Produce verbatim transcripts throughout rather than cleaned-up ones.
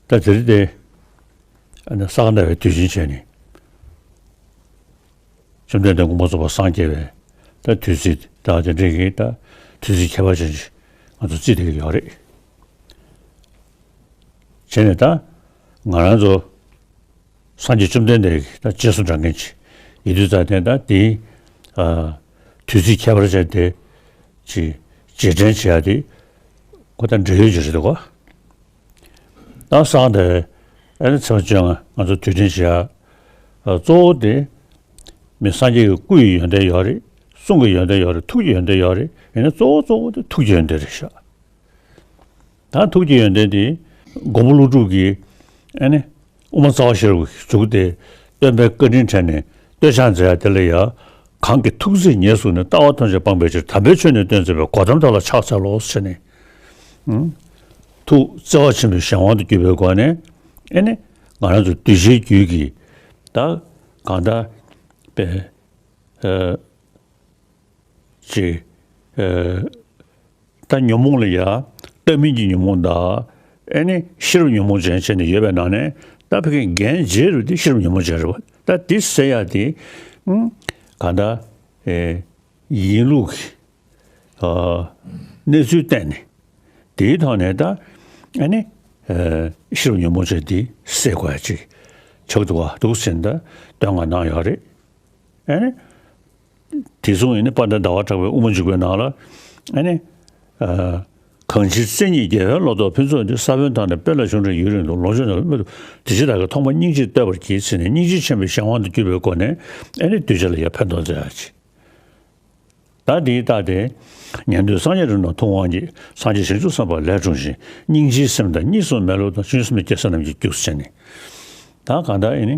ད་དེ་རིང་དེ་ཨ་ནི་ས་ག་ཟླ་བའི་དུས་ཆེན་བྱས་ནས། བཅོམ་ལྡན་འདས་མངོན་པར་རྫོགས་པར་སངས་རྒྱས་པའི་ད་དུས་ཚིགས་ད་དེ་འདྲའི་གི་ད་དུས་ཚིགས་ཁྱད་པར་ཅན་ཅིག་ང་ཚོ་བརྩིས་བསྡད་ཀྱི་ཡོད་རེད། བྱས་ནས་ད་ང་རང་ཚོ་སངས་རྒྱས་བཅོམ་ལྡན་འདས་ཀྱི་ད་རྗེས་སུ་འབྲང་མཁན་ཅིག་ཡིན་དུས་ཙང་དེ་ད་དེའི་ཨ་དུས་ཚིགས་ཁྱད་པར་ཅན་དེ་ཅིག་རྗེས་དྲན་བྱེད་ཡ་དེ་ཁོ་ད་འབྲེལ་ཡོད་ཅིག་རེད་འདུག་ག་ད་སངས་རྒྱས་ཨ་ནི་ཚེས་པ་བཅོ་ལྔ་ང་ཚོ་དུས་དྲན་བྱེད་ཡ་གཙོ་བོ་དེ་མི་སངས་རྒྱས་ཀྱི་སྐུ་ཡི་ཡོན་ཏན་ཡོད་རེད། གསུང་གི་ཡོན་ཏན་ཡོད་རེད། ཐུགས་ཀྱི་ཡོན་ཏན་ཡོད་རེད། ཡིན་ན་གཙོ་བོ་གཙོ་བོ་དེ་ཐུགས་ཀྱི་ཡོན་ཏན་རེད་ཤག་ད་ཐུགས་ཀྱི་ཡོན་ཏན་དེ་མགོན་པོ་ཀླུ་སྒྲུབ་ཀྱིས་ཨ་ནི་དབུ་མ་རྩ་བ་ཤེས་རབ་ཀྱི་མཇུག་དེ་སྟོན་པའི་བཀའ་དྲིན་དྲན་ནས་བསྟོད་ཕྱག་མཛད་ཡ་དེ་ལ་ཡ། གང་གི་ཐུགས་བརྩེས་ཉེར་བཟུང་ནས། ལྟ་བ་ཐམས་ཅད་སྤངས་པའི་ཕྱིར། དམ་པའི་ཆོས་ནི་སྟོན་མཛད་པའི། གོ་ཏམ་དེ་ལ་ཕྱག་འཚལ་ལོ་ཟེར་ནས། ཨང་། ཐུགས་བརྩེ་བ་ཆེན་པོའི་གཞན་དབང་དུ་གྱུར་པའི་སྒོ་ནས་ཨེ་ནི་ང་རང་ཚོ་གདུལ་བྱའི་རྒྱུད་ཀྱི་ད་གང་ལྟར་པའི་ཨ་ཅིག་ཨ་ད་ཉོན་མོངས་ལ་ཡ་ལྟ་མིན་གྱི་ཉོན་མོངས་དང་ཨེ་ནི་ཤེས་རབ་ཉོན་མོངས་ཅན་བྱས་ནས་ཡོད་པའི་ནང་ནས་ད་ཕ་གི་འགན་ལྗིད་རུ་དེ་ཤེས་རབ་ཉོན་མོངས་ཅན་རེད་པ། ད་དེ་སེལ་ཡ་དེ་ཨང་གང་ལྟར་ཨེ་ཡིན་ལུགས་ཀྱི་ཨ་གནས་ཚུལ་བསྟན་ནས་དེའི་ཐོག་ནས་ད་ཨ་ནི་ཨ་ཤེས་རབ་ཉོན་མོངས་ཅན་དེ་སེལ་དགོས་ཡ་ཅིག་ཆགས་འདུག་ག་འདུག་ཟེར་ནས་ད་བསྟོད་བསྔགས་གནང་ཡོད་རེད། ཨ་ནི། དེ་མཚུངས་ཡིན་ན་དཔལ་ལྡན་ཟླ་བ་གྲགས་པའི་དབུ་མ་འཇུག་པའི་ནང་ལ་ཨ་ནི། ཨ་གང་ཕྱིར་བཙན་གཉིས་རྒྱལ་བའི་ལོ་ཏོག་ཕུན་ཚོགས་འདི། ས་བོན་དང་ནི་སྤེལ་ལ་གཞུང་འབྲེལ་ཡུན་རིང་དུ། ལོངས་སྤྱོད་ནི་མི་ལུས་དེ་ཕྱིར་བདག་གིས་ཐོག་མར་སྙིང་རྗེས་བསྟོད་པར་བགྱི་ཟེར་ནས་སྙིང་རྗེ་ཆེན་པོའི་གཞན་དབང་དུ་གྱུར་པའི་སྒོ་ནས་ཨ་ནི་གདུལ་བྱ་ལ་ཡང་ཕན་ཐོགས་མཛད་ཡ་ཅིག་ད་འདིའི་རྟགས་དེ། ཉན་ཐོས་སངས་རྒྱས་རིགས་རྣམས་ཐུབ་དབང་གིས། སངས་རྒྱས་བྱང་ཆུབ་སེམས་དཔའ་ལས་འཁྲུངས་ཤིང་། སྙིང་རྗེའི་སེམས་དང་གཉིས་སུ་མེད་ལུགས་དང་། ཆོས་སེམས་སྐྱེ་ས་རྣམས་ཀྱི་རྒྱུ་ཟེར་ནས། ད་གང་ལྟར་ཨེ་ནི་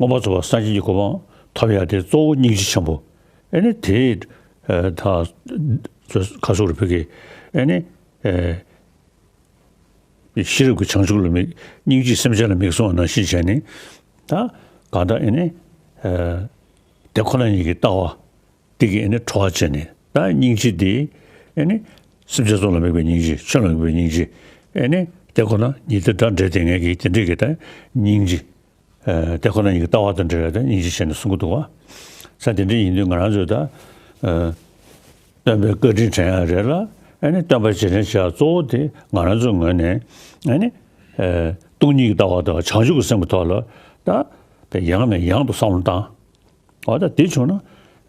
མངོན་པར་རྫོགས་པར་སངས་རྒྱས་ཀྱི་གོ་འཕང་ཐོབ་ཡ་དེ་གཙོ་བོ་སྙིང་རྗེ་ཆེན་པོ། ཨེ་ནི་དེ་ཨ་ད་ཁ་སོག་རུ་ཕུལ་གི་ཨེ་ནི་ཨེ་ཤེས་རབ་ཀྱི་བྱང་ཆུབ་ལ་དམིགས། སྙིང་རྗེས་སེམས་ཅན་ལ་དམིགས་གསུངས་པ་ནང་བཞིན་བྱས་ནས། ད་གང་ལྟར་ཨེ་ནི་ཨེ་དེ་ཁོ་ན་ཉིད་ཀྱི་ལྟ་བ། དེ་གིས་ཨེ་ནི་གྲོགས་བྱས་ནས་ད་སྙིང་རྗེ་དེ་ཨེ་ནི་སེམས་ཅན་ཚོ་ལ་དམིགས་པའི་སྙིང་རྗེ། ཆོས་ལ་དམིགས་པའི་སྙིང་རྗེ། ཨེ་ནི་དེ་ཁོ་ན་ཉིད་དེ་འདྲ་འདྲེས་དེ་ངེད་ཀྱིས་དེ་འདྲས་ཀྱི་ད་སྙིང་རྗེ། ཨེ་དེ་ཁོ་ན་ཉིད་ཀྱི་ལྟ་བ་དང་འབྲེལ་བའི་ད་སྙིང་རྗེ་བྱས་ནས་གསུང་གི་འདུག་བ། ས་དེ་འདྲས་ཡིན་དུས་ང་རང་ཚོས་ད་ཨེ་སྟོན་པའི་བཀའ་དྲིན་དྲན་ཡ་རེད་ལ། ཨེ་ནི་སྟོན་པ་རྗེས་དྲན་བྱེད་ཡ་གཙོ་བོ་དེ་ང་རང་ཚོའི་ངོས་ནས་ཨེ་ནི་ཨེ་སྟོང་ཉིད་ཀྱི་ལྟ་བ་དང་བྱང་ཆུབ་ཀྱི་སེམས་ཀྱི་ཐོག་ལ་ད་ཡང་ནས་ཡང་དུ་བསམ་བློ་བཏང་། འོ་ད་དེ་བྱུང་ན་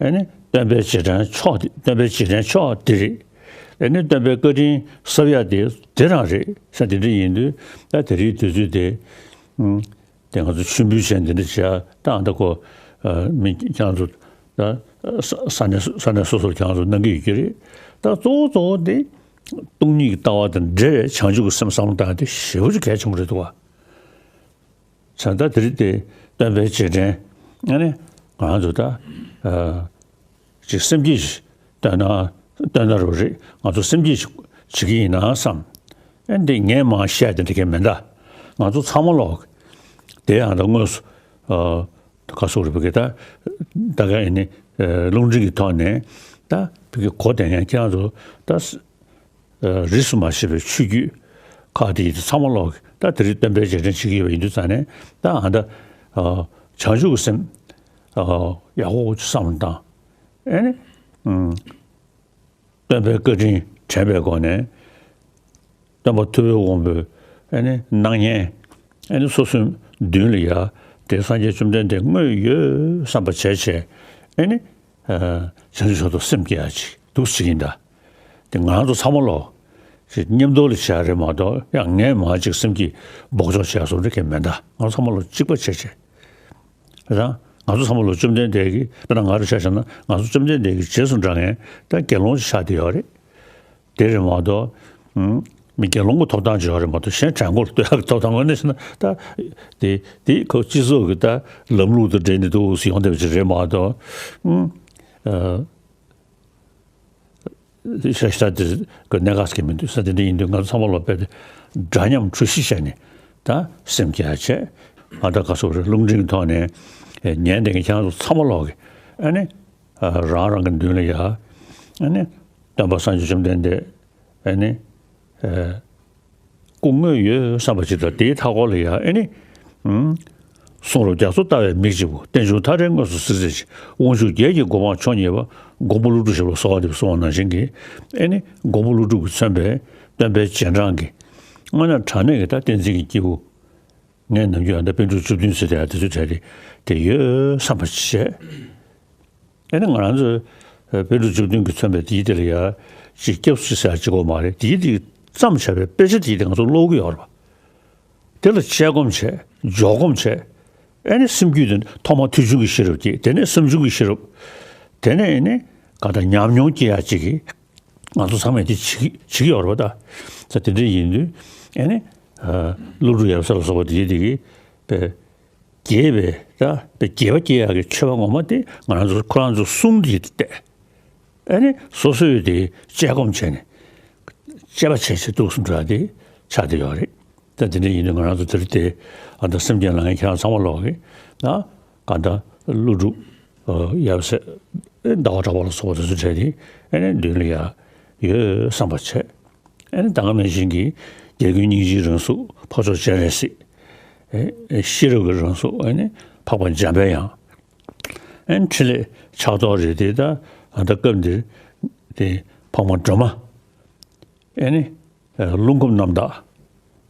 ཨེ་ནི་སྟོན་པའི་རྗེས་དྲན་མཆོག་དེ། སྟོན་པའི་རྗེས་དྲན་མཆོག་དེ་རེད། ཨེ་ནི་སྟོན་པའི་བཀའ་དྲིན་གསབ་ཡ་དེ་དེ་རང་རེད་ཟེར། དེ་འདྲ་ཡིན་དུས་ད་དེ་རིང་དུས་ཚོད་དེ་ཨུམ་དེ་ང་ཚོ་མཆོད་འབུལ་བྱས་འདི་འདྲ་བྱས་ད་ཨ་ད་ཁོ་ཨ་མི་ཁྱེད་རང་ཚོ་ད་ས་ས་གནས་ས་གནས་སོ་སོར་ཁྱེད་རང་ཚོ་གནང་གི་ཡོད་ཀྱི་རེད། ད་གཙོ་བོ་གཙོ་བོ་དེ་སྟོང་ཉིད་ཀྱི་ལྟ་བ་དང་འབྲེལ་བའི་བྱང་ཆུབ་ཀྱི་སེམས་བསམ་བློ་བཏང་ཡ་དེ་ཞེ་པོ་ཅིག་གལ་ཆེན་པོ་རེད་འདུག་བ། བྱས་ཙང་དེ་རིང་དེ་སྟོན་པའི་རྗེས་དྲན་ཨ་ནི་ང་ཚོ་ད་ཨ་ཅིག་སེམས་བསྐྱེད་ཅིག་བཏོན་ན་བཏོན་ན་རུ་རེད། ང་ཚོ་སེམས་བསྐྱེད་ཅིག་བྱེད་ཀྱི་ཡིན་ན་བསམ། ཨ་འདི་ངས་མར་བཤད་དེ་འདྲ་གས་མེད་ད། ང་ཚོ་ཚང་མ་ལོག་དེ་ཡང་ད་དངོས་སུ་ཨ་ཁ་སོག་རེ་བུ་གི་ད་ད་ག་ཨ་ནི་ཨ་རླུང་འཕྲིན་གྱི་ཐོག་ནས་ད་བུ་གི་གོ་དེ་ངས་ཁྱེད་རང་ཚོ་ད། ཨ་རིས་སུ་མ་ཆད་པའི་ཆོས་བརྒྱུད་ཁག་དེ་ཡི་དེ་ཚང་མ་ལོག་ད་དེ་རིང་སྟོན་པའི་རྗེས་དྲན་བྱེད་ཀྱི་ཡོད་པ་ཡིན་དུས་ཙང་ནས་ད་ཨ་ད་ཨ་བྱང་ཆུབ་ཀྱི་སེམས་ཨ་ཡག་པོ་བསམ་བློ་བཏང་། ཨེ་ནི་ཨུམ་སྟོན་པའི་བཀའ་དྲིན་དྲན་པའི་སྒོ་ནས་སྟོན་པ་ཐུབ་པའི་དབང་པོའི་ཨེ་ནི་སྣང་བརྙན་ཨེ་ནི་སོ་སོའི་མདུན་ལ་ཡ་དེ་སངས་རྒྱས་བཅོམ་ལྡན་འདས་དངོས་ཡོད་བསམ་པ་བྱས་བྱས་ཨེ་ནི་ཨ་བྱང་ཆུབ་མཆོག་ཏུ་སེམས་བསྐྱེད་ཡ་ཅིག་འདུག་ཟེར་གྱིན་གདའ། དེ་ང་ཚོ་ཚང་མ་ལོ་ཅིག་མཉམ་དུ་ལ་བྱས་རེད་མ་གཏོགས་ཡང་ངས་མ་ཅིག་སེམས་ཀྱི་འབོག་ཆོག་བྱས་སོང་རེད་གས་མེད་ད། ང་ཚོ་ཚང་མ་ལོ་གཅིག་པ་བྱས་བྱས་རེད་ད། ང་ཚོ་ཚང་མ་ལོ་བཅོམ་ལྡན་འདས་ཀྱི་དཔེར་ན་ང་རུ་ཆ་བཞག་ན་ང་ཚོ་བཅོམ་ལྡན་འདས་ཀྱི་རྗེས་སུ་འབྲང་མཁན་ད་དགེ་སློང་ཅིག་ཆགས་བསྡད་ཡོད་རེད། དེ་རེད་མ་གཏོགས་ཨུམ་མི་དགེ་སློང་གི་ཐོབ་ཐང་ཅིག་ཡོད་རེད་མ་གཏོགས་གཞན་བྲན་ཁོལ་གཏོད་ཡག་གི་ཐོབ་ཐང་དངོས་གནས་བྱས་ན་ད་དེ་དེ་ཁོ་སྤྱི་ཚོགས་ཀྱི་ད་ལམ་ལུགས་དང་འབྲེལ་ནས་འདུག་སེ་ཡོང་བསྡད་པ་ཅིག་རེད་མ་གཏོགས་ཨུམ་ཨ། ཤ་ཤ་དེ་གི་གནད་འགག་ཟེར་གྱི་མི་འདུག་ས། དེ་འདྲ་ཡིན་དུས་ང་ཚོ་ཚང་མ་ལོ་དཔེ་དེ་འདྲ་མཉམ་གྲོས་གཞི་བྱས་ནས་ད་སེམས་བསྐྱེད་ཡ་བྱས། ང་ད་ག་སོག་རེད་རླུང་འཕྲིན་གྱི་ཐོག་ནས་ཉན་བསྡད་མཁན་ཁྱེད་རང་ཚོ་ཚང་མ་ལོག་གི་ཨ་ནི་རང་རང་གི་མདུན་ལ་ཡ་ཨ་ནི་སྟོན་པ་སངས་རྒྱས་བཅོམ་ལྡན་འདས་ཨ་ནི། སྐུ་དངོས་ཡོད་བསམ་པ་ཅིག་དང་། དེའི་མཐའ་སྐོར་ལ་ཡང་ཨེ་ནི། ཨུམ། གསུང་རབ་རྒྱ་མཚོ་ལྟ་བའི་མིག་གཅིག་པུ། རྟེན་འབྱུང་མཐའ་བྲལ་དངོས་སུ་གཟིགས་མཛད་ཅིང་། དབང་ཕྱུག་བརྒྱད་ཀྱི་གོ་འཕང་མཆོག་བརྙེས་པ། མགོན་པོ་ཀླུ་སྒྲུབ་ཞབས་ལ་གསོལ་བ་འདེབས་གསུང་བ་ནང་བཞིན་གྱི། ཨེ་ནི་མགོན་པོ་ཀླུ་སྒྲུབ་ཀྱིས་མཚོན་པའི་སྟོན་པའི་རྗེས་འབྲང་གི། དངོས་གནས་དྲང་གནས་ཀྱི་ད་བསྟན་འཛིན་གྱི་སྐྱེས་བུ། ངས་ནམ་རྒྱུན་ཨ་ད་པཎ་གྲུབ་བཅུ་བདུན་ཟེར་དེ་ཨ་དེ་ཚོའི་གྲས་དེ་དེ་ཡོད་བསམ་པ་བྱས། ཨེ་ནི་ང་རང་ཚོས་ཨ་པཎ་གྲུབ་བཅུ་བདུན་གྱིས་མཚོན་པའི་དེའི་དེ་ལ་ཡ་ཅིག་སྐྱབས་སུ་ཟེར་ཡ་གཅིག་པོ་མ་རེད། དེའི་དེ་བརྩམས་བྱས་པའི་དཔེ་ཆ་དེའི་དེ་ང་ཚོ་ཀློག་གི་ཡོད་རེད་པ། དེ་ལ་དཔྱད་སྒོམ་བྱས། འཇོག་སྒོམ་བྱས། ཨེ་ནི་སེམས་རྒྱུད་དེ་ཐོག་མར་ཐོས་བྱུང་གི་ཤེས་རབ་སྐྱེས། དེ་ནས་བསམ་བྱུང་གི་ཤེས་རབ། དེ་ནས་ཨེ་ནི་ག་ད་ཉམས་མྱོང་སྐྱེ་ཡ་གཅིག་གིས། ང་ཚོ་ཚང་མས་དེ་བྱེད་ཀྱི་བྱེད་ཀྱི་ཡོད་རེད་པ་ད། ད་དེ་འདྲ་ཡིན་དུས་ཨེ་ནི། ཨ། ཀླུ་སྒྲུབ་ཡབ་སྲས་ལ་སོགས་པ་དེ་དེ་གི་པའི་རྒྱས་པའི་ད་པའི་རྒྱས་པ་སྐྱེ་ཡག་གི་མཆོད་པ་ངོ་མ་དེ་ང་རང་ཚོ་ཁོ་རང་ཚོ་གསུང་དེ་བལྟས། ཨེ་ནི་སོ་སོས་དེ་དཔྱད་སྒོམ་བྱས་ནས་དཔྱད་པ་བྱས་བྱས་འདུག་སེ་འགྲོ་ཡ་དེ་ཆགས་བསྡད་ཡོད་རེད། ད་དེ་འདྲ་ཡིན་དུས་ང་རང་ཚོ་དེ་རིང་དེ་ཨ་ད་སེམས་ཅན་ལ་ངས་ཁྱེད་རང་ཚང་མ་ལོག་གི་ན་ག་ད་ཀླུ་སྒྲུབ། ཨ། ཡབ་སྲས། ཟླ་བ་གྲགས་པ་ལ་སོགས་པ་དེ་ཚོ་གྲས་དེ་ཨེ་ནི་མདུན་ལ་ཡ་ཡོད་བསམ་པ་བྱས། ཨེ་ནི་ད་ག་ནང་བཞིན་གྱི་རྒྱལ་ཀུན་སྙིང་རྗེའི་རང་གཟུགས། འཕགས་མཆོག་སྤྱན་རས་གཟིགས། ཨེ། ཤེས་རབ་ཀྱི་རང་གཟུགས། ཨེ་ནི་འཕགས་པ་འཇམ་པའི་དབྱངས། ཨེ་ནི་ཕྲིན་ལས་ཕྱག་རྡོར་རེད་དེ། ད་ཨ་ད་སྐབས་འདིར་དེ་འཕགས་མ་སྒྲོལ་མ། ཨེ་ནི་ཨ་རླུང་ཁམས་རྣམ་དག་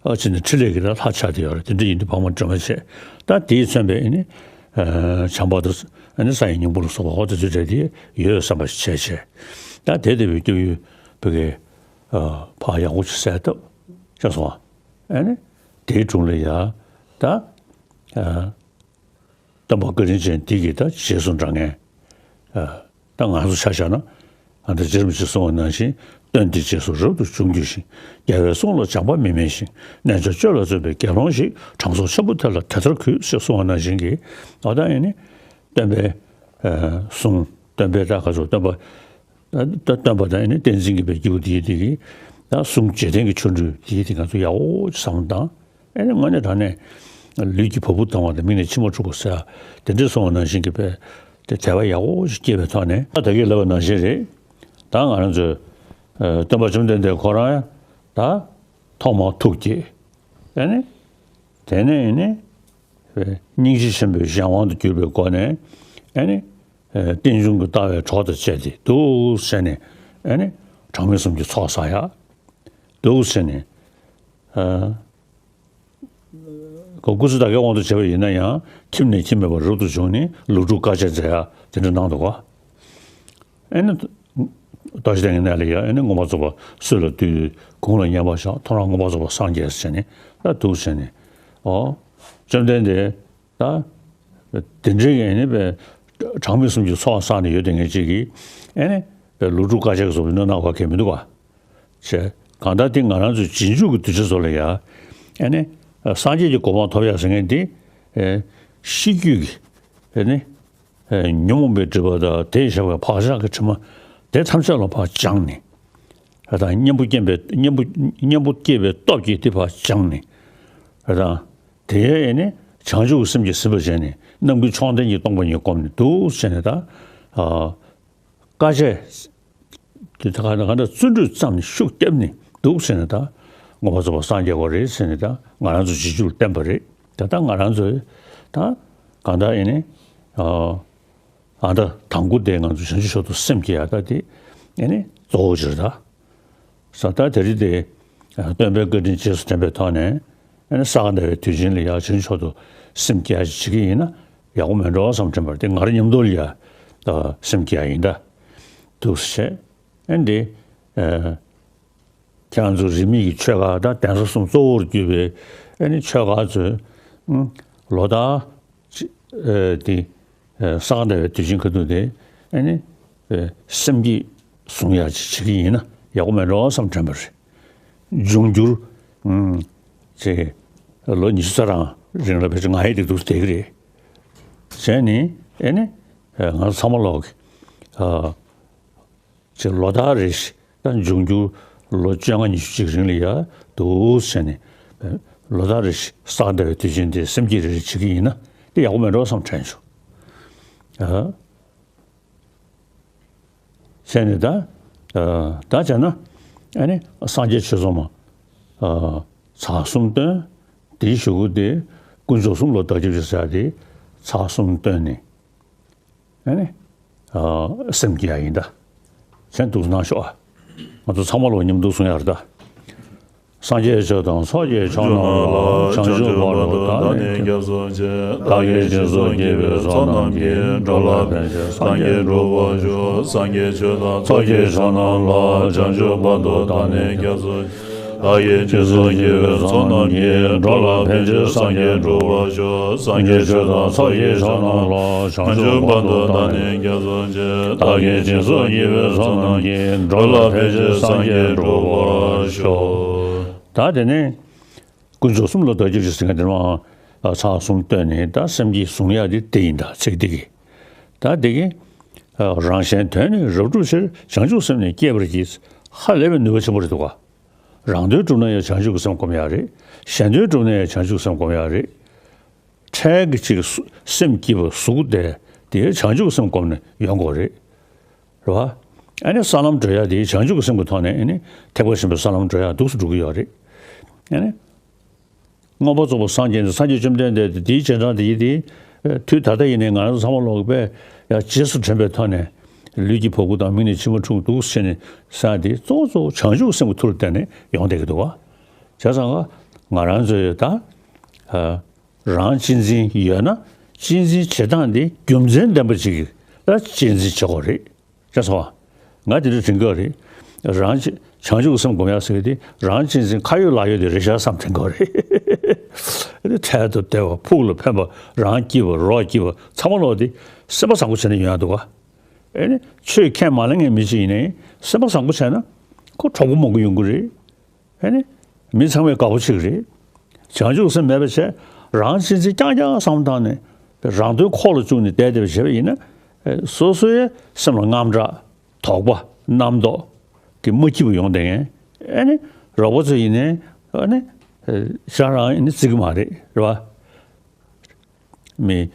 ཨ་ཅེ་ནི་ཕྲིན་ལས་ཀྱི་ལ་ལྷ་ཆགས་བསྡད་ཡོད་རེད། དེ་འདྲ་ཡིན་དུས་འཕགས་མ་སྒྲོལ་མ་བྱས། ད་དེས་མཚོན་པའི་ཨེ་ནི་ཨ་བྱམས་པ་དང་ཨེ་ནི་ས་ཡི་སྙིང་པོ་ལ་སོགས་པ་འོ་དེ་ཚོའི་གྲས་དེ་ཡོད་བསམ་པ་ཞིག་བྱས་བྱས། ད་དེ་ལྟ་བུའི་སྐྱབས་ཡུལ་བོད་ཀྱི་ཨ་ཕ་ཡག་པོ་ཞིག་གསལ་བཏབ་ཤག་སོང་བ། ཨེ་ནི་དེའི་དྲུང་ལ་ཡ་ད་ཨ། སྟོན་པ་བཀའ་དྲིན་ཅན་འདི་གི་ད་རྗེས་སུ་འབྲང་མཁན། ཨ། ད་ང་ཚོ་ཆ་བཞག་ན། ཨ། ད་རྗེ་རིན་པོ་ཆེས་གསུངས་པ་ནང་བཞིན། སྟོན་འདི་རྗེས་སུ་རབ་ཏུ་འབྱུང་གྱུར་ཅིང་། རྒྱལ་བའི་གསུང་ལ་སྦྱངས་པ་མི་དམན་ཞིང་། རྣལ་འབྱོར་སྤྱོད་ལ་བརྩོན་པའི་དགེ་སློང་ཞིག། དྲང་སྲོང་ཆེན་པོ་དེ་ལ་དེ་ལྟར་གུས། ཞེས་གསུངས་པ་ནང་བཞིན་གྱི། ཨ། ད་ཨེ་ནི་སྟོན་པའི་ཨ་གསུང་། སྟོན་པའི་ད་ག་ཚོད་སྟོན་པ། ད་སྟོན་པ་དང་ཨེ་ནི་བསྟན་འཛིན་གྱི་པའི་སྐྱེས་བུ་དེའི་དེ་གི་ད་གསུང་རྗེས་དྲན་གྱི་ཆོ་འཕྲུལ་དེའི་དེ་ང་ཚོ་ཡག་པོ་ཅིག་བསམ་བློ་བཏང་། ཨེ་ནི་དངོས་གནས་དྲང་གནས་ལུས་ཀྱི་བ་སྤུ་ལྡང་བ་དང་མིག་ནས་མཆི་མ་འཁྲུག་པ་ཟེར་དེ་འདྲས་སོང་བ་ནང་བཞིན་གྱི་པའི་དེ་དད་པ་ཡག་པོ་ཞིག་སྐྱེས་པའི་ཐོག་ནས། ད་ད་གིན་ལབ་པ་ནང་བཞིན་རེད། ད་ང་རང་ཚོའི་ཨ་སྟོན་པ་བཅོམ་ལྡན་འདས་ཁོ་རང་ཡང་ད་ཐོག་མར་ཐུགས་བསྐྱེད། ཨེ་ནི་དེ་ནས་ཨེ་ནི་སྙིང་རྗེ་ཆེན་པོའི་གཞན་དབང་དུ་གྱུར་པའི་སྒོ་ནས་ཨེ་ནི་ཨ་རྟེན་འབྱུང་གི་ལྟ་བའི་གྲོགས་དང་བཅས་ཏེ་འདུག་སེ་བྱས་ནས་ཨེ་ནི་གྲངས་མེད་གསུམ་གྱི་ཚོགས་བསགས་ཡ། འདུག་སེ་བྱས་ནས། ཨ། ཁོ་སྐུ་ཚེ་ད་གའི་དབང་དུ་བྱས་པ་ཡིན་ན་ཡང་ཁྱིམ་ནས་ཁྱིམ་མེད་པར་རབ་ཏུ་བྱུང་ནས་ལོ་དྲུག་དཀའ་སྤྱད་མཛད་ཡ་དེ་འདྲ་གནང་འདུག་ག། ཨེ་ནི། རྟག་ཞི་བདེ་གི་གནས་ལ་ཡ་ཨེ་ནི་མངོན་པར་རྫོགས་པ་སྲོད་ལ་བཏུད། དགུང་ལ་བསྙེན་པར་བཞག། ཐོ་རངས་མངོན་པར་རྫོགས་པར་སངས་རྒྱས་ཟེར་ནས་ད་འདུག་སེ་བྱས་ནས། ཨོ། བཅོམ་ལྡན་འདས། ད། དེ་འདྲའི་ཨེ་ནི་པའི་གྲངས་མེད་གསུམ་གྱི་ཚོགས་བསགས་ནས་ཡོད་དེ་ངེད་ཅིག་གིས་ཨེ་ནི་པའི་ལོ་དྲུག་དཀའ་སྤྱད་ཀྱི་བཟོ་བའི་གནོད་གནང་བ་གལ་མི་འདུག་ག། བྱས། གང་ལྟར་དེ་ང་རང་ཚོའི་རྗེས་འཇུག་གི་གདུལ་བྱ་ཚོ་ལ་ཡ། ཨེ་ནི། སངས་རྒྱས་ཀྱི་གོ་འཕང་ཐོབ་ཡ་ཟེར་མཁན་དེ། ཨེ། ཤེས་རྒྱུད་ཀྱི། ཨེ་ནི། ཨེ། ཉོན་མོངས་པའི་སྒྲིབ་པ་དང་དེས་བཞག་པའི་བག་ཆགས་ཀྱི་དྲི་མ། དེ་ཐམས་ཅད་ལ་ཕར་སྦྱངས་ནས། ཨ་ད་གཉེན་པོ་སྐྱེས་པའི་གཉེན་པོ་གཉེན་པོ་སྐྱེས་པའི་སྟོབས་ཀྱིས་དེ་ཕར་སྦྱངས་ནས། ཨ་ད། དེ་ཡས་ནས་བྱང་ཆུབ་ཀྱི་སེམས་ཀྱིས་ཟིན་པར་བྱས་ནས་རྣམ་ཀུན་མཆོག་ལྡན་གྱི་སྟོང་པ་ཉིད་བསྒོམས་ནས་འདུག་སེ་བྱས་ནས་ད། ཨ། དཀའ་སྤྱད། དེ་ད་ག་ད་ག་ད་བརྩོན་འགྲུས་བརྩམས་ནས་ཤུགས་བརྒྱབ་ནས་འདུག་སེ་བྱས་ནས་ད། མངོན་པར་རྫོགས་པར་སངས་རྒྱས་པ་རེད་ཟེར་ནས་ད་ང་རང་ཚོ་རྗེས་འཇུག་ལ་བསྟན་པ་རེད། ད་ད་ང་རང་ཚོས་ད་གང་ལྟར་ཨེ་ནི། ཨ། ཨ་ད་དང་པོ་དེ་ང་ཚོ་བྱང་ཆུབ་མཆོག་ཏུ་སེམས་བསྐྱེད་ཡ་ད་དེ་ཨེ་ནི་གཙོ་བོ་ཅིག་རེད་ད། ས་ད་དེ་རིང་དེ་སྟོན་པའི་བཀའ་དྲིན་རྗེས་སུ་དྲན་པའི་ཐོག་ནས་ཨེ་ནི་ས་ག་ཟླ་བའི་དུས་ཆེན་ལ་ཡ་བྱང་ཆུབ་མཆོག་ཏུ་སེམས་བསྐྱེད་ཡ་ཞིག་བྱེད་ཀྱི་ཡིན་ན་ཡག་པོ་མེད་འགྲོ་བསམ་དྲན་པ་རེད། དེ་ང་རང་མཉམ་དུ་ལ་ཡ་ད་སེམས་བསྐྱེད་ཡ་ཡིན་ད། འདུག་སེ་བྱས། ཨེ་འདི། ཨེ། ཁྱེད་རང་ཚོ་རིས་མེད་ཀྱི་ཆོས་བཀའ་དང་གདན་ས་གསུམ་གཙོ་བོར་གྱུར་པའི་ཨེ་ནི་ཆོས་བཀའ་ཚོས། ཨུ། ལོ་ལྟར་ཅི། ཨེ། དེ། ཨེ། ས་ག་ཟླ་བའི་དུས་ཆེན་ཁ་ཐུག་དེ་ཨེ་ནི། ཨེ། སེམས་བསྐྱེད་བཟུང་ཡག་ཅིག་བྱེད་ཀྱི་ཡིན་ན་ཡག་པོ་མེད་འགྲོ་བསམ་དྲན་པ་རེད། འབྱུང་འགྱུར། ཨུ། ཅེ། ལོ་ཉི་ཤུ་རྩ་གྲངས་རིང་ལ་ཕལ་ཆེར་ང་ཡི་དེ་འདུག་བསྡད་ཀྱི་རེད། བྱས་ནི་ཨེ་ནི། ཨེ། ང་ཚོ་ཚང་མ་ལོག་གི། ཨ། ཅེས་ལོ་ལྟར་རེ་བཞིན་ད་འབྱུང་འགྱུར་ལོ་བཅོ་ལྔ་ཉི་ཤུ་ཅིག་རིང་ལ་ཡ་འདུག་བྱས་ནས་ལོ་ལྟར་རེ་བཞིན་ས་ག་ཟླ་བའི་དུས་ཆེན་དེ་སེམས་བསྐྱེད་རེ་རེ་བྱེད་ཀྱི་ཡིན་ན་དེ་ཡག་པོ་མེད་འགྲོ་བསམ་དྲན་བྱུང་། ཨ། བྱས་ནས་ད། ཨ། ད་བྱས་ན་ཨ་ནི་སངས་རྒྱས་ཆོས་ཚོགས་མ། ཨ། ཚར་གསུམ་བཏོན། དེའི་གཞུག་གུ་དེ་དཀོན་མཆོག་གསུམ་ལ་བདག་སྐྱབས་མཆི་ཟེར་ཡ་དེ་ཚར་གསུམ་བཏོན་ནས། ཨ་ནི། ཨ། སེམས་བསྐྱེད་ཡ་ཡིན་ད། གཞན་འདུག་གནང་ཤོག་ཨ། ང་ཚོ་ཚང་མ་ལོ་མཉམ་འདུག་གསུང་ཡ་རེད་ད། སངས་རྒྱས་ཆོས་དང་ཚོགས་ཀྱི་མཆོག་རྣམས་ལ། བྱང་ཆུབ་བར་དུ་བདག་ནི་སྐྱབས་སུ་མཆི། བདག་གིས་སྦྱིན་སོགས་བགྱིས་པའི་ཚོགས་རྣམས་ཀྱིས། འགྲོ་ལ་ཕན་ཕྱིར་སངས་རྒྱས་འགྲུབ་པར་ཤོག་སངས་རྒྱས་ཆོས་དང་ཚོགས་ཀྱི་མཆོག་རྣམས་ལ། བྱང་ཆུབ་བར་དུ་བདག་ནི་སྐྱབས་སུ། བདག་གིས་སྦྱིན་སོགས་བགྱིས་པའི་ཚོགས་རྣམས་ཀྱིས། འགྲོ་ལ་ཕན་ཕྱིར་སངས་རྒྱས་འགྲུབ་པར་ཤོག་སངས་རྒྱས་ཆོས་དང་ཚོགས་ཀྱི་མཆོག་རྣམས་ལ། བྱང་ཆུབ་བར་དུ་བདག་ནི་སྐྱབས་སུ་མཆི། བདག་གིས་སྦྱིན་སོགས་བགྱིས་པའི་ཚོགས་རྣམས་ཀྱིས། འགྲོ་ལ་ཕན་ཕྱིར་སངས་རྒྱས་འགྲུབ་པར་ཤོག་ད་དེ་ནས་དཀོན་མཆོག་གསུམ་ལ་བདག་སྐྱབས་མཆི་ཟེར་མཁན་དེ་མ་ཚར་གསུམ་བཏོན་ནས་ད་སེམས་བསྐྱེད་བཟུང་ཡ་དེ་དེ་ཡིན་ད་ཚིག་དེ་གི། ད་དེ་གི། རང་གཞན་དོན་ནི་རབ་བསྒྲུབ་ཕྱིར། བྱང་ཆུབ་སེམས་ནི་བསྐྱེད་པར་བགྱི། ཧ་ལས་པའི་ནུས་པ་ཆེན་པོ་རེད་འདུག་ག་རང་དོན་བསྒྲུབ་ན་ཡང་བྱང་ཆུབ་ཀྱི་སེམས་སྒོམ་ཡ་རེད། གཞན་དོན་བསྒྲུབ་ན་ཡང་བྱང་ཆུབ་སེམས་སྒོམ་ཡ་རེད། འཕྲལ་གྱི་ཅིག་སེམས་སྐྱིད་པ་གཟུགས་བདེ་དེ་བྱང་ཆུབ་སེམས་སྒོམ་ནས་ཡོང་དགོས་རེད། རེད་བ། ཨ་ནི་ས་ལམ་བགྲོད་ཡ་དེ་བྱང་ཆུབ་ཀྱི་སེམས་ཀྱི་ཐོག་ནས་ཨ་ནི་ཐེག་པ་ཆེན་པོའི་ས་ལམ་བགྲོད་ཡ་འདུག་སེ་འགྲོ་གི་ཡོད་རེད། ཨ་ནི། མངོན་པར་རྫོགས་པར་སངས་རྒྱས་ནས་སངས་རྒྱས་བཅོམ་ལྡན་འདས་དེ་དེའི་རྗེས་འབྲང་དེ་ཡི་དེ། དུས་ད་ལྟ་ཡིན་ནའི་ང་རང་ཚོ་ཚང་མ་ལོག་པས་ཡང་རྗེས་སུ་དྲན་པའི་ཐོག་ནས་ལུས་ཀྱི་བ་སྤུ་དང་མིག་ནས་མཆི་མ་འཁྲུག་འདུག་ཟེར་ནས་ཟེར་ཡ་དེ་གཙོ་བོ་གཙོ་བོ་བྱང་ཆུབ་སེམས་ཀྱི་མཐུ་ལ་བརྟེན་ནས་ཡོང་བསྡད་ཀྱི་འདུག་བ། བྱས་ཙང་ང་རང་ཚོས་ད། རང་གཅེས་འཛིན་ཡོད་ན་གཅེས་འཛིན་བྱེད་སྟངས་དེ་རྒྱུ་མཚན་ལྡན་པ་ཅིག་ལ་གཅེས་འཛིན་བྱེད་དགོས་རེད། ཤེས་སོང་ང་དེ་འདྲ་དྲན་གྱི་ཡོད་རེད། རང་གཅེས་བྱང་ཆུབ་ཀྱི་སེམས་སྒོམ་ཡག་ཟེར་གྱི་དེ་རང་གཅེས་འཛིན་ཁ་ཡོད་ལག་ཡོད་དེ་རེད་ཤག་བསམ་དྲན་གྱི་ཡོད་རེད། དེ་འཕྲལ་དུ་བདེ་བ་ཕུགས་ལ་ཕན་པ་རང་སྐྱིད་པ་རོགས་སྐྱིད་པ་ཚང་མ་ལོག་དེ་སེམས་པ་བཟང་པོ་བྱས་ནས་ཡོང་ཡག་འདུག་ག་ཨེ་ནི་ཆོས་ཁས་མ་ལེན་མཁན་མི་གཅིག་ཡིན་ནའི་སེམས་པ་བཟང་པོ་བྱས་ན་ཁོ་གྲོགས་པོ་མང་པོ་ཡོང་གི་རེད། ཨེ་ནི། མི་ཚང་མས་དགའ་པོ་བྱེད་ཀྱི་རེད། བྱང་ཆུབ་སེམས་མེད་པ་བྱས། རང་གཅེས་འཛིན་རྐྱང་རྐྱང་བསམ་བཏང་ནས། རང་དོན་ཁོག་ལ་བཅུག་ནས་བསྡད་བསྡད་པ་བྱས་པ་ཡིན་ན། སོ་སོའི་སེམས་ལ་དངངས་སྐྲག་དོགས་པ། རྣམ་རྟོག་གི་མ་སྐྱིད་པོ་ཡོང་བསྡད་མཁན། ཨེ་ནི། རོགས་པ་ཚོ་ཡིན་ནའི། ཨེ་ནི། ཤ་རང་ཨེ་ནི་བརྩི་གི་མ་རེད། རེད་བ། མི།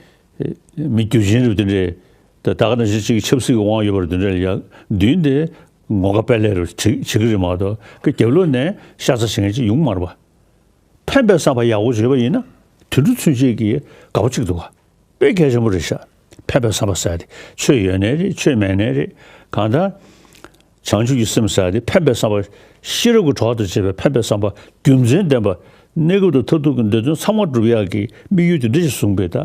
མི་རྒྱུ་ཆེན་རུ་དེ་འདྲས། ད་ད་ག་ནང་བཞིན་གཅིག་ཆབ་སྲིད་ཀྱི་དབང་ཡོད་པར་དེ་འདྲས་ལ་ཡ་མདུན་དེ་ངོ་དགའ་དཔལ་ལས་རུ་བྱེད་བྱེད་ཀྱི་རེད་མ་གཏོགས་ཁ་རྒྱབ་ལོགས་ནས་ཤ་ཚ་བྱེད་མཁན་ཅིག་ཡོང་མ་རེད་པ། ཕན་པའི་བསམ་པ་ཡག་པོ་བྱེད་པ་ཡིན་ན་དུད་འགྲོ་ཚུན་ཆད་ཀྱིས་དགའ་པོ་གཅིག་འདུག་ག་དཔེ་གལ་ཆེན་པོ་རེད་ཤག་ཕན་པའི་བསམ་པ་ཟེར་དེ་ཆོས་ཡོད་ནའི་རེད། ཆོས་མེད་ནའི་རེད། གང་ལྟར། བྱང་ཆུབ་ཀྱི་སེམས་ཟེར་ཡ་དེ་ཕན་པའི་བསམ་པ། ཤེས་རབ་ཀྱི་གྲོགས་དང་བཅས་པའི་ཕན་པའི་བསམ་པ་རྒྱུ་མཚན་ལྡན་པ། གནས་སྐབས་དང་མཐར་ཐུག་གི་འདོད་དོན་ཚང་མ་འགྲུབ་ཡག་གི་དམིགས་ཡུལ་དེ་འདྲ་ཞིག་བཟུང་བའི་ད་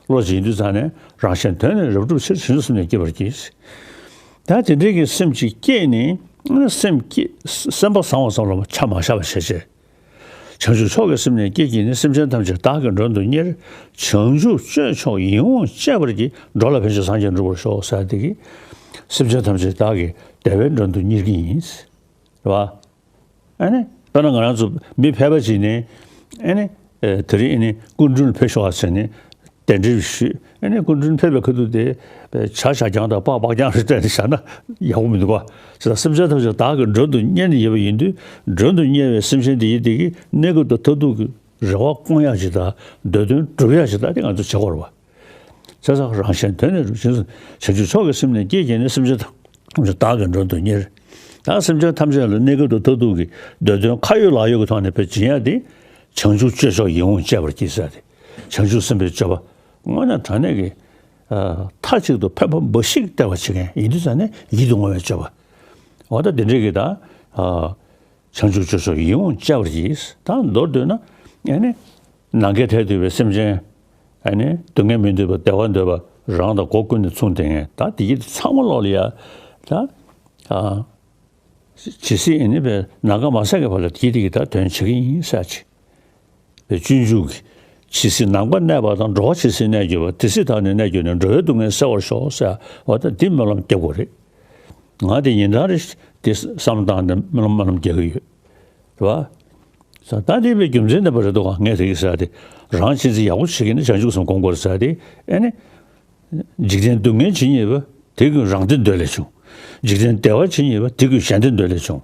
བློ་ཅིག་ཡིན་དུས་ཙང་ནས་རང་གཞན་དོན་ནི་རབ་བསྒྲུབ་ཕྱིར། བྱང་ཆུབ་སེམས་ནི་བསྐྱེད་པར་བགྱི། ད་དེ་འདྲའི་གི་སེམས་ཅིག་བསྐྱེད་ནས་སེམས་བསྐྱེད་སེམས་པ་བཟང་བ་ཙམ་ལ་ཆ་མ་བཞག་པ་བྱས་བྱས། བྱང་ཆུབ་མཆོག་གི་སེམས་ནི་བསྐྱེད་བགྱིས་ནས། སེམས་ཅན་ཐམས་ཅད་བདག་གིས་མགྲོན་དུ་གཉེར། བྱང་ཆུབ་སྤྱོད་མཆོག་ཡིད་འོང་སྤྱད་པར་བགྱི། འགྲོ་ལ་ཕན་ཕྱིར་སངས་རྒྱས་འགྲུབ་པར་ཤོག་ཟེར་དེ་གིས། སེམས་ཅན་ཐམས་ཅད་བདག་གིས་བདེ་བའི་མགྲོན་དུ་གཉེར་གྱི་ཡིན། རེད་བ། ཨ་ནི། དཔེར་ན་ང་རང་ཚོ་མི་ཕལ་པ་ཅིག་ནས། ཨ་ནི། ཨེ། དེ་རིང་ཨ་ནི་སྐུ་མགྲོན་ཕེབས་ཤོག་ཟེར་ནས་གདན་འདྲེན་ཞུས། ཨ་ནི་སྐུ་མགྲོན་ཕེབས་པའི་ཁ་ཐུག་དེ་ཇ་ཇ་རྐྱང་དང་སྤགས་སྤགས་རྐྱང་རེ་སྤྲད་ནས་བཞག་ན་ཡག་པོ་མི་འདུག་ག་ཇི་ལྟར་སེམས་ཅན་ཐམས་ཅད་བདག་གིས་མགྲོན་དུ་གཉེར་ནས་ཡོད་པ་ཡིན་དུས། མགྲོན་དུ་གཉེར་བའི་སེམས་ཅན་དེ་ཡི་དེ་གིས་གནས་སྐབས་དང་མཐར་ཐུག་གི་རེ་བ་སྐོང་ཡག་ཅིག་དང་འདོད་དོན་སྒྲུབ་ཡག་ཅིག་དང་དེ་ང་ཚོ་བྱེད་དགོས་རེད་བ། བྱས་ཙང་རང་གཞན་དོན་ནི་རུ་བྱིན་སོང་། བྱང་ཆུབ་མཆོག་གི་སེམས་ནི་བསྐྱེད་བགྱིས་ནས། སེམས་ཅན་ཐམས་ཅད་བདག་གིས་མགྲོན་དུ་གཉེར། ད་སེམས་ཅན་ཐམས་ཅད་ལ་གནས་སྐབས་དང་མཐར་ཐུག་གི་འདོད་དོན་ཁ་ཡོད་ལག་ཡོད་ཀྱི་ཐོག་ནས་དཔེ་སྦྱིན་ཡ་དེ། བྱང་ཆུབ་སྤྱོད་མཆོག་ཡིད་འོང་སྤྱད་པར་བགྱི་ཟེར་ཏེ། བྱང་ཆུབ་སེམས་དཔའི་སྤྱོད་པ་དངོས་གནས་དྲང་གནས་ཀྱི། ཨ། མཐའ་གཅིག་ཏུ་ཕན་པ་འབའ་ཞིག་སྟེར་བ་བྱེད་མཁན་ཡིན་དུས་ཙང་ནས་ཡིད་དུ་འོང་བའི་སྤྱོད་པ། འོ་ད་དེ་འདྲའི་གི་ད། ཨ། བྱང་ཆུབ་སྤྱོད་མཆོག་ཡིད་འོང་སྤྱད་པར་བགྱི། ད་མདོར་བསྡུས་ན། ཨ་ནི། ནམ་མཁའི་མཐས་གཏུགས་པའི་སེམས་ཅན། ཨ་ནི། སྡུག་བསྔལ་མི་འདོད་པ། བདེ་བ་འདོད་པ། རང་དང་སྒོ་ཀུན་ནས་མཚུངས་ལྡན་མཁན། ད་དེ་ཡི་ཚང་མ་ལོག་ལ་ཡ། ད། ཨ། ཇི་སྲིད་ཨ་ནི་བས་ནམ་མཁའ་མ་ཟད་ཀྱི་བར་ལ་དེ་དེ་གི་ད་དོན་བྱེད་ཀྱི་ཡིན་ཟེར་ཅིག་དཔེ་སྤྱོད་འཇུག་གི། ཇི་སྲིད་ནམ་མཁའ་གནས་པ་དང་། འགྲོ་བ་ཇི་སྲིད་གནས་གྱུར་པ། དེ་སྲིད་བདག་ནི་གནས་གྱུར་ནས། འགྲོ་བའི་སྡུག་བསྔལ་སེལ་བར་ཤོག་ཟེར་བ་ད་འདི་སྨོན་ལམ་རྒྱག་དགོས་རེད། ང་དེ་ཉིན་གྲངས་རེ་དེ་བསམ་བཏང་ནས་སྨོན་ལམ་སྨོན་ལམ་རྒྱག་གི་ཡོད། རེད་བ། ས་ད་དེ་བས་རྒྱུ་མཚན་ལྡན་པ་རེད་འདུག་ག་ངས་དེ་གི་ཟེར་ཏེ། རང་གཅེས་འཛིན་ཡག་པོ་བྱེད་ཀྱི་ནི་བྱང་ཆུབ་སེམས་སྒོམ་དགོས་རེད་ཟེར་ཏེ། ཨེ་ནི། འཇིག་རྟེན་སྡུག་བསྔལ་ཇི་སྙེད་པ། དེ་ཀུན་རང་བདེ་འདོད་ལས་བྱུང་། འཇིག་རྟེན་བདེ་བ་ཇི་སྙེད་པ། དེ་ཀུན་གཞན་བདེ་འདོད་ལས་བྱུང་།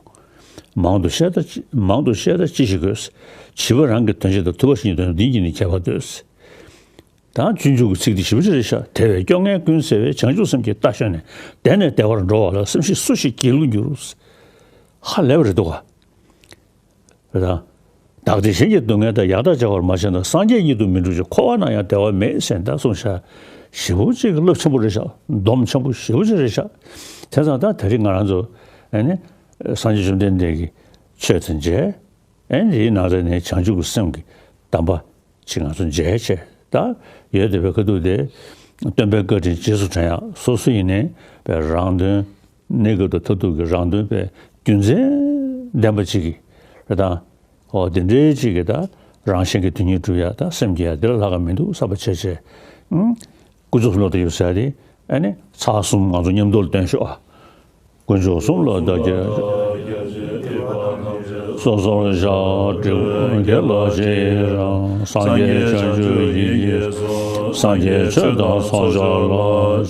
མང་དུ་བཤད་ད་ཅི། མང་དུ་བཤད་ད་ཅི་ཞིག་དགོས། བྱིས་པ་རང་གི་དོན་བྱེད་དང་། ཐུབ་པ་གཞན་གྱི་དོན་དུ། འདི་གཉིས་ནི་ཁྱད་པར་ལྡོག་ད་སྤྱོད་འཇུག་གི་ཚིག་འདི་ཞིབ་ཅིག་རེད་ཤག་དེ་བས་སྐྱོ་ངལ་ཀུན་སེལ་བའི། བྱང་ཆུབ་སེམས་ཀྱི་རྟ་ཞོན་ནས། བདེ་ནས་བདེ་བར་འགྲོ་བ་ལ། སེམས་ཤེས་སུ་ཞིག་སྒྱིད་ལུག་འགྱུར། ཧ་ལས་པ་རེད་འདུག་ག་རེད་ད། བདག་བདེ་གཞན་གྱི་སྡུག་བསྔལ་དང་། ཡང་དག་བྱ་བར་མ་བྱས་ན། སངས་རྒྱས་ཉིད་དུ་མི་འགྲུབ་ཅིང་། འཁོར་བ་ན་ཡང་བདེ་བ་མེད་ཟེར་ད་གསུངས་ཤག་ཞེ་པོ་ཅིག་རླབས་ཆེན་པོ་རེད་ཤག་སྡོམ་ཆེན་པོ་ཞེ་པོ་ཅིག་རེད་ཤག་དེ་ཙང་ད་དེ་རིང་ང་རང་ཚོ་ཨ་ནི་སངས་རྒྱས་བཅོམ་ལྡན་འདས་ཀྱི་ཆོས་དེ་མཇལ། ཨ་ནི་དེའི་ནང་ཚན་ནས་བྱང་ཆུབ་ཀྱི་སེམས་ཀྱི་གདམས་པ་ཅིག་ང་ཚོ་མཇལ་བྱས་ད་ཡོད་བསྡད་པའི་ཁ་ཐུག་དེ། སྟོན་པའི་བཀའ་དྲིན་རྗེས་སུ་དྲན་ཡག་སོ་སོ་ཡིན་ནའི་པའི་རང་དོན། གནས་སྐབས་དང་མཐར་ཐུག་གི་རང་དོན་པའི་རྒྱུ་མཚན་ལྡན་པ་ཅིག་གི་རེད་དང་། འོ་དེ་འདྲའི་ཅིག་གི་ད་རང་གཞན་གྱི་དོན་གཉིས་སྒྲུབ་ཡ་ད་སེམས་བསྐྱེད་ཡ་དེ་ལ་ལྷག་ག་མི་འདུག་བསམ་པ་བྱས་བྱས། ཀུན་རྫོབ་བློ་དང་ཡུལ་ཟེར་ཡ་དེ་ཨ་ནི་ཚར་གསུམ་ང་ཚོ་མཉམ་དུ་ལ་འདོན་ཤོག་ཨ། དཀོན་མཆོག་གསུམ་ལ་བདག་སྐྱབས། སོ་སོར་བཤགས། སྒྲིབ་ཀུན་དགེ་ལ་རྗེས་རང་། སངས་རྒྱས་བྱང་ཆུབ་ཡིད་ཀྱིས་སུ། སངས་རྒྱས་ཆོས་དང་ཚོགས་བསགས་ལ།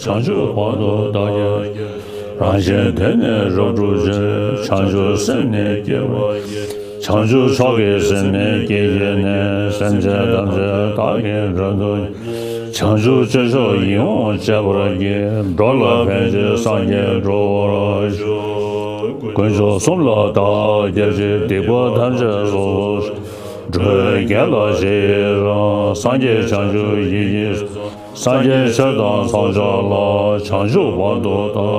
བྱང་ཆུབ་བར་དུ་བདག་སྐྱབས་མཆི། རང་གཞན་དོན་ནི་རབ་བསྒྲུབ་ཕྱིར། བྱང་ཆུབ་སེམས་ནི་བསྐྱེད་པར་བགྱི། བྱང་ཆུབ་མཆོག་གི་སེམས་ནི་བསྐྱེད་བགྱིས་ནས། སེམས་ཅན་ཐམས་ཅད་བདག་གིས་མགྲོན་དུ། བྱང་ཆུབ་སྤྱོད་མཆོག་ཡིད་འོང་སྤྱད་པར་བགྱི། འགྲོ་ལ་ཕན་ཕྱིར་སངས་རྒྱས་འགྲུབ་པར་ཤོག་དཀོན་མཆོག་གསུམ་ལ་བདག་སྐྱབས་མཆི། སྡིག་པ་ཐམས་ཅད་སོ་སོར་བཤགས། འགྲོ་བའི་དགེ་ལ་རྗེས་རང་། སངས་རྒྱས་བྱང་ཆུབ་ཡིད་ཀྱིས་སུ། སངས་རྒྱས་ཆོས་དང་ཚོགས་བསགས་ལ། བྱང་ཆུབ་བར་དུ་བདག་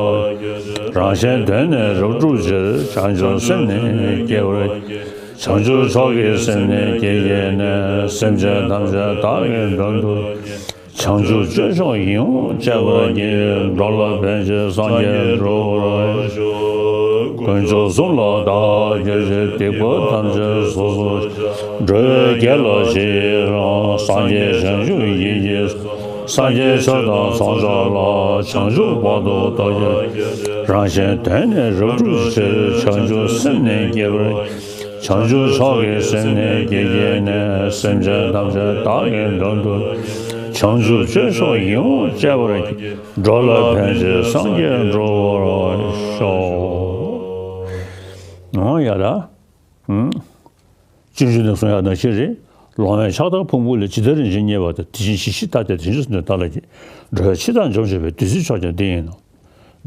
སྐྱབས་མཆི། རང་གཞན་དོན་ནི་རབ་བསྒྲུབ་ཕྱིར། བྱང་ཆུབ་སེམས་ནི་བསྐྱེད་པར་བགྱི། བྱང་ཆུབ་མཆོག་གི་སེམས་ནི་བསྐྱེད་བགྱིས་ནས། སེམས་ཅན་ཐམས་ཅད་བདག་གིས་མགྲོན་དུ། བྱང་ཆུབ་སྤྱོད་མཆོག་ཡིད་འོང་སྤྱད་པར་བགྱི། འགྲོ་ལ་ཕན་ཕྱིར་སངས་རྒྱས་འགྲུབ་པར་ཤོག་དཀོན་མཆོག་གསུམ་ལ་བདག་སྐྱབས་མཆི། སྡིག་པ་ཐམས་ཅད་སོ་སོར་བཤགས། འགྲོ་བའི་དགེ་ལ་རྗེས་རང་། སངས་རྒྱས་བྱང་ཆུབ་ཡིད་ཀྱིས་སུ། སངས་རྒྱས་ཆོས་དང་ཚོགས་བསགས་ལ། བྱང་ཆུབ་བར་དུ་བདག་སྐྱབས་མཆི། རང་གཞན་དོན་ནི་རབ་བསྒྲུབ་ཕྱིར། བྱང་ཆུབ་སེམས་ནི་བསྐྱེད་པར། བྱང་ཆུབ་མཆོག་གི་སེམས་ནི་བསྐྱེད་བགྱིས་ནས། སེམས་ཅན་ཐམས་ཅད་བདག་གིས་མགྲོན་དུ། བྱང་ཆུབ་སྤྱོད་མཆོག་ཡིད་འོང་སྤྱད་པར་བགྱི། འགྲོ་ལ་ཕན་ཕྱིར་སངས་རྒྱས་འགྲུབ་པར་ཤོག་འོ་ཡ་ད། སྤྱོད་འཇུག་ནས་གསུང་ཡག་ནང་བཞིན་རེད། ལོང་བས་ཆགས་སྡང་ཕུང་པོ་ལས། ཇི་ལྟར་རིན་ཆེན་རྙེད་པ་དང་། དེ་བཞིན་གཞི་ཤེས་ཐ་དད་དོན་ཆོས་སུ་འདོད་བདག་ལ་བགྱི། འགྲོ་བའི་འཆི་བདག་འཇོམས་བྱེད་པའི། བདུད་རྩིའི་མཆོག་ཀྱང་འདི་ཡིན་ནོ།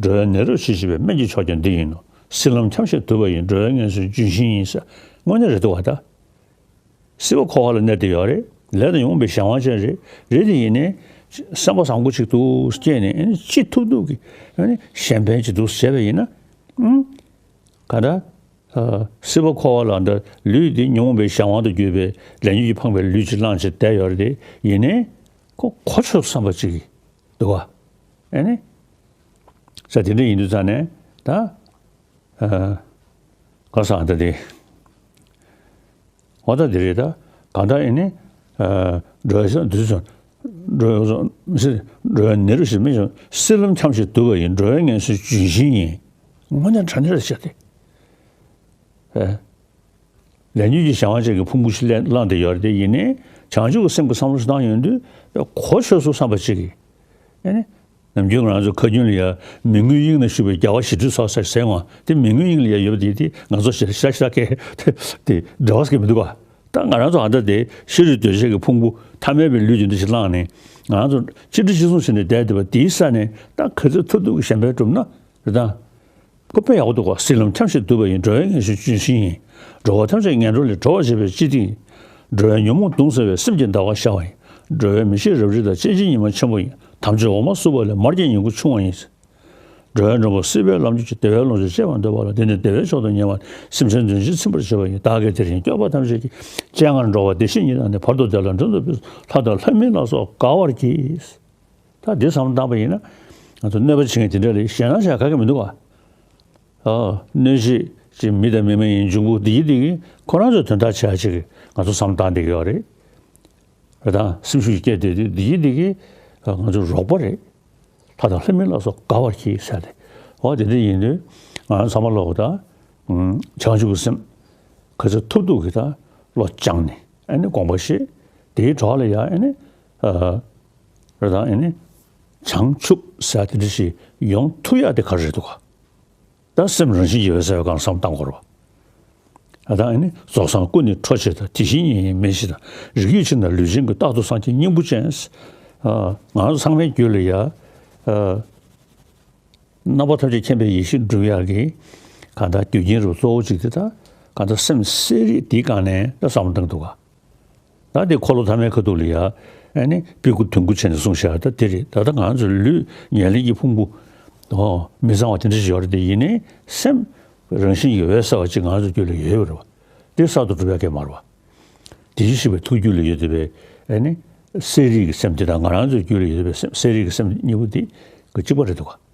འགྲོ་བའི་ནད་རབ་ཞི་བྱེད་པའི། སྨན་གྱི་མཆོག་ཀྱང་འདི་ཡིན་ནོ། སྲིད་ལམ་འཁྱམས་ཤིང་དུབ་པ་ཡི། འགྲོ་བའི་ངལ་གསོའི་ལྗོན་ཤིང་ཡིན་ཟེར། དངོས་གནས་རེད་འདུག་བ་ད། སྲིད་པ་འཁོར་བ་ལ་གནས་བསྡད་ཡོད་རེད། ལས་དང་ཉོན་མོངས་པའི་གཞན་དབང་ཅན་རེད། རེད་དེ་ཡིན་ནའི་སེམས་པ་བཟང་པོ་ཅིག་འདུག་སྐྱེས་ནས་ཨ་ནི་ཅི་ཐུབ་ཐུབ་ཀྱིས་ཨ་ནི་གཞན་ཕན་ཅིག་འདུག་བྱས་པ་ཡིན་ན། ཨང་། ག་འདྲ། ཨ། སྲིད་པ་འཁོར་བ་ལ་འདི་ལུས་འདི་ཉོན་མོངས་པའི་གཞན་དབང་དུ་གྱུར་པའི་ལས་ཉོན་གྱིས་འཕངས་པའི་ལུས་ཅིག་བླངས་བྱས་བསྡད་ཡོད་རེད་དེ་ཡིན་ནའི། ཁོ་གོ་ཆོད་བསམ་པ་ཅིག་འདུག་བ། ཨ་ནི། ས་དེ་འདྲ་ཡིན་དུས་ཙང་ནས་ད། ཨ། ག་ས་འདི་དེ། འོ་ད་འདི་རེད་ད། གང་ལྟར་ཨེ་ནི། ཨ། འགྲོ་བའི་སེམས་འདུས་སོང་། འགྲོ་བའི་སེམས་མི་ཤེས། འགྲོ་བའི་ནད་རབ་ཞི་མི་ཤེས། སྲིད་ལམ་འཁྱམས་ཤིང་དུབ་པ་ཡི། འགྲོ་བའི་ངལ་གསོའི་ལྗོན་ཤིང་ཡིན། དངོས་གནས་དྲང་གནས་རེད་བྱས་ཏེ། ཨ། ལས་ཉོན་གྱི་གཞན་དབང་ཅན་གྱི་ཕུང་པོ་ཞིག་ལས་བླངས་ཏེ་ཡོད་རེད་དེ་ཡིན་ནའི་བྱང་ཆུབ་ཀྱི་སེམས་ཀྱི་བསམ་བློ་ཞིག་བཏང་ཡོང་དུས་གོ་ཆོད་སོང་བསམ་པ་ཅིག་གིས། ཨེ་ནི། ནམ་རྒྱུན་ང་རང་ཚོ་ཁ་རྒྱུན་ལ་ཡ་མི་མངོན་དབྱིངས་ན་བཞུགས་པའི་རྒྱལ་བ་ཞི་ཁྲོའི་ཚོགས་ཟེར་ཟེར་འོང་། དེ་མི་མངོན་དབྱིངས་ལ་ཡ་ཡོད་པ་དེ་དེ་ང་ཚོ་ཞེ་ཞེ་ཞེ་གས་དེ་འབྲེལ་བ་ཟེར་གྱི་མི་འདུག་ག་ད་ང་རང་ཚོ་ཨ་ད་དེ་ཤ་རུས་གདོས་བཅས་ཀྱི་ཕུང་པོ་ཐ་མལ་པའི་ལུས་དེ་འདྲ་ཞིག་བླངས་ནས་ང་རང་ཚོ་གཅིག་འདྲ་གཅིག་མཚུངས་བྱས་ནས་བསྡད་བསྡད་པ་དེའི་ས་ནས་ད་ག་ཚོད་ཐུབ་ཐུབ་ཀྱི་གཞན་ཕན་བསྒྲུབ་ན་རེད་ད། ཁོ་དཔེ་ཡག་པོ་འདུག་ག་སྲིད་ལམ་འཁྱམས་ཤིང་དུབ་པ་ཡི། འགྲོ་བའི་ངལ་གསོའི་ལྗོན་ཤིང་ཡིན། འགྲོ་བ་ཐམས་ཅད་ངན་འགྲོ་ལས། སྒྲོལ་བར་བྱེད་པའི་སྤྱི་ཏི་ཡིན། འགྲོ་བའི་ཉོན་མོངས་གདུང་སེལ་བའི། སེམས་ཀྱི་ཟླ་བ་ཤར་བ་ཡིན། འགྲོ་བའི་མི་ཤེས་རབ་རིབ་དག་སྤྱན་ཕྱིར་ཉི་མ་ཆེན་པོ་ཡིན། དམ་ཆོས་འོ་མ་བསྲུབས་པ་ལས། མར་གྱི་ཉིང་ཁུ་ཕྱུང་བ་ཡིན། འགྲོ་བའི་མགྲོན་པོ་སྲིད་པའི་ལམ་གྱི་ཆུ། བདེ་བའི་ལོངས་སྤྱོད་སྤྱད་པར་འདོད་པ་ལ། འདི་ནི་བདེ་བའི་མཆོག་ཏུ་ཉེ་བ་ནི། སེམས་ཅན་དོན་ཕྱིར་ཚིམ་པར་བྱེད་པ་ཡིན། བདག་གིས་དེ་རིང་སྐྱོབ་པ་ཐམས་ཅད་ཀྱི། སྤྱན་སྔར་འགྲོ་བ་བདེ་གཤེགས་ཉིད་དང་ནི། བར་དུ་བདེ་ལ་མགྲོན་དུ་བོས། ལྷ་དང་ལྷ་མིན་ལ་སོགས་དགའ་བར་གྱིས། ད་འདི་བསམ་བློ་བཏང་པ་ཡིན་ན། ང་ཚོ་གནོད་པ་བྱེད་མཁན་དེ་འདྲ་ལ་ཞེད་སྣང་བྱ་ག་གེ་མི་འདུག་ག་ཨ། གནོད་བྱེད་ཀྱི་མི་དང་མི་མ་ཡིན་འབྱུང་པོ་འདི་ཡི་འདི་གིས་ཁོ་རང་ཚོའི་དོན་དག་བྱ་ཡ་ཅིག་ང་ཚོ་བསམ་བློ་བཏང་བསྡད་ཀྱི་ཡོད་རེད། རེད་དང་སེམས་ཤུགས་སྐྱེད་བསྡད་དུས་འདི་ཡི་འདི་གིས་ང་ཚོའི་རོགས་པ་རེད། ལྷ་དང་ལྷ་མིན་ལ་སོགས་དགའ་བར་གྱིས་ཟེར་ཏེ། འོ་དེ་འདྲ་ཡིན་དུས་ང་ཚང་མ་ལོག་ད། བྱང་ཆུབ་ཀྱི་སེམས་ག་ཚོད་ཐུབ་ཐུབ་ཀྱིས་ད་བློ་བཅངས་ནས་ཨ་ནི་དགོངས་པ་བཞེས། དེའི་གྲོགས་ལ་ཡ་ཨ་ནི། ཨ། རེད་དང་ཨ་ནི། བྱང་ཆུབ་ཟེར་དེ་འདྲ་ཞིག་ཡོང་ཐུབ་ཡག་དེ་ག་རེ་རེད་འདུག་ག་ད་སེམས་རང་བཞིན་གྱིས་འོད་གསལ་བའི་སྒང་བསམ་བློ་བཏང་དགོས་རེད་བ། ཨ་ད་ཨ་ནི་རྫོགས་སངས་སྐུ་ནི་འཕྲོག་བྱེད་དང་། དེ་བཞིན་ཉིད་ཡིན་མིན་ཞེས་དང་། རིགས་རྒྱུད་ཕྱིར་ན་ལུས་ཅན་ཀུན། རྟག་ཏུ་སངས་རྒྱས་སྙིང་པོ་ཅན། ཨ། ང་ཚོ་ཚང་མའི་རྒྱུད་ལ་ཡ། ཨ། རྣམ་པ་ཐམས་ཅད་མཁྱེན་པའི་ཡེ་ཤེས་འགྲུབ་ཡག་གི་གང་ལྟར་རྒྱུ་རྐྱེན་རུ་གཙོ་བོ་གཅིག་དེ་ད་ གང་ལྟར་སེམས་གསལ་རིག་དེའི་སྒང་ནས་ད་བསམ་བློ་བཏང་འདུག་ག་ད་དེ་འཁོར་ལོ་ཐ་མའི་ཁ་ཐུག་ལ་ཡ། ཨ་ནི་དཔེ་དགུ་དོན་དགུ་བྱས་ནས་གསུངས་བཞག་ད་དེ་རེད། ད་ལྟ་ང་ཚོ་ལུས་ཉེར་ལེན་གྱི་ཕུང་པོ། ཨོ། མི་གཙང་བ་དེ་འདྲ་ཞིག་ཡོད་རེད་དེ། ཡིན་ནའི་སེམས་རང་བཞིན་གྱིས་འོད་གསལ་བ་ཅིག་ང་ཚོ་རྒྱུད་ལ་ཡོད་ཡོད་རེད་བ། དེ་གསར་དུ་གྲུབ་ཡ་གང་ཡང་མ་རེད་བ། དེ་བཞིན་གཤེགས་པའི་ཐུགས་རྒྱུད་ལ་ཡོད་བསྡད་པའི་ཨ་ནི་གསལ་རིག་གི་སེམས་དེ་དང་ང་རང་ཚོའི་རྒྱུད་ལ་ཡོད་བསྡད་པའི་སེམས་གསལ་རིག་གི་སེམས་གཉིས་པོ་དེ་གཅིག་པ་རེད་འདུག་ག